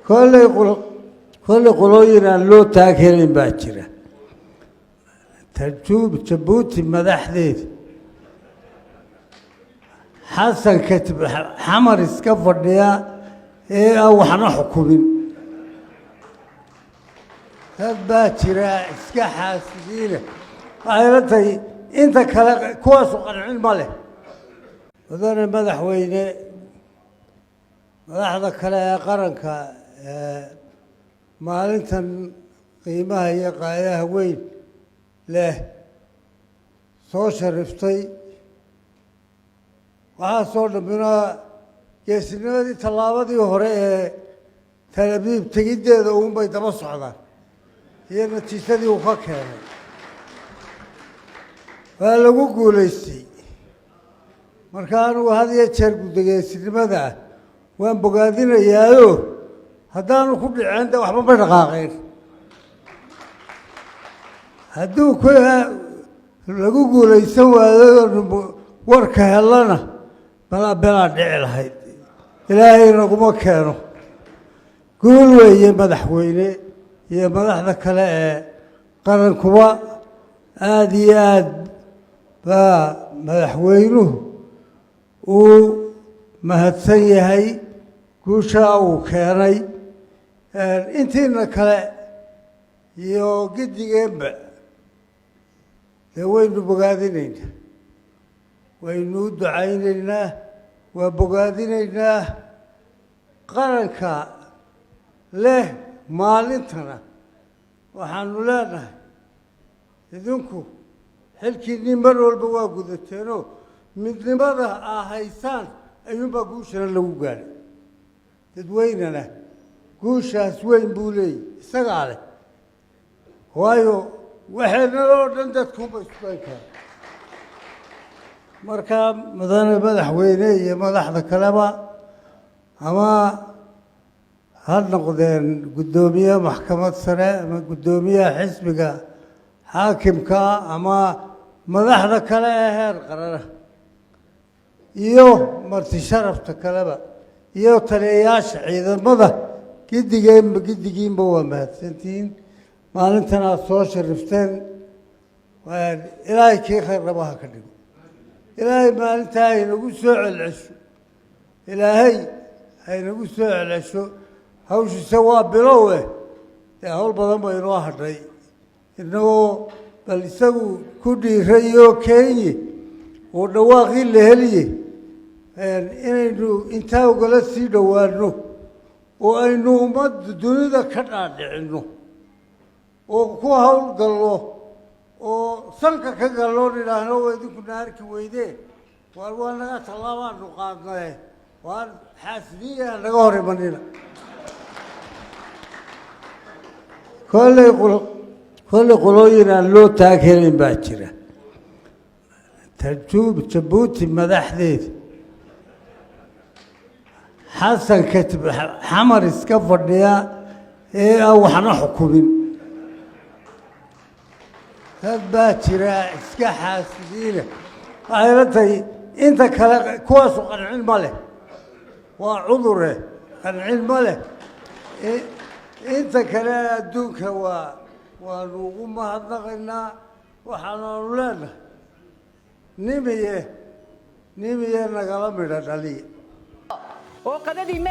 Kolley qolooyin aan loo taag helin baa jira. Tarjuub Jabuuti madaxdeeda, Xasanka Xamar iska fadhiya ee aan waxna xukumin, dad baa jira iska xaasidiina. Waxay la tahay inta kale kuwaasu qancin ma leh. Mudane madaxweyne, madaxda kale ee qaranka, maalintan qiimaha iyo qaayaha weyn leh soo shariftay, waxaa soo dhammina geesinimadii tallaabadii hore ee Talabiib tegiddeeda uunbay daba socdaan iyo natiijadii uu ka keenay. Waa lagu guulaystay. Marka anigu had iyo jeer guddageesinimada ah waan bogaadinayaayo. Haddaanu ku dhiceen de waxba ma dhaqaaqeen. Hadduu ku lagu guulaysan waayo warka helana, balaa belaa dhici lahayd. Ilaahay naguma keeno. Guul weeye, madaxweyne iyo madaxda kale ee qarankuba. Aada iyo aad baa madaxweynuhu uu mahadsan yahay guushaa uu keenay. Intiina kale iyo giddigeenba dee waynu bogaadinaynaa, waynu u ducaynaynaa, waa bogaadinaynaa qaranka leh. Maalintana waxaanu leenahay, idinku xilkiinnii mar walba waa gudateenoo midnimada aa haysaan ayuunbaa guushana lagu gaadhay. Dadweynena guushaas weyn buu leeyahy, isagaa leh, waayo waxeenaloo dhan dadkuunba isku keen. Marka mudane madaxweyne iyo madaxda kaleba, ama ha noqdeen guddoomiye maxkamad sare ama guddoomiyaha xisbiga xaakimkaa ama madaxda kale ee heer qarana iyo marti sharafta kaleba iyo taliyayaasha ciidamada, giddigeenba, giddigiinba waa mahadsantihiin maalintan aada soo sharifteen. Ilaahay kii khayr raba ha ka dhigo. Ilaahay maalintaa haynagu soo celcesho, Ilaahay haynagu soo celcesho. Hawshiise waa bilowe, dee hawl badan ba inoo hadhay, inagoo bal isagu ku dhiirayoo keenye oo dhawaaqii la heliye inaynu intaa ugala sii dhowaano oo aynu ummadda dunida ka dhaadhicinno oo ku hawlgallo oo sanka ka gallo, nidhaahno waa idinku na arki weydee, waar waa naga tallaabaanu qaadnaye, waar xaasidiyaha naga hor imanina. Kolley qolooyin aan loo taag helin baa jira. Tarjuub Jabuuti madaxdeeda, Xasanka Xamar iska fadhiya ee aan waxna xukumin, dad baa jira iska xaasidiina. Waxay la tahay inta kale kuwaasu qancin ma leh, waa cudure, qancin ma leh. Inta kale adduunka waanu ugu mahadnaqaynaa. Waxaanaanu leenahay, nimiye nimiye nagala midho dhaliya. Oo qadadii.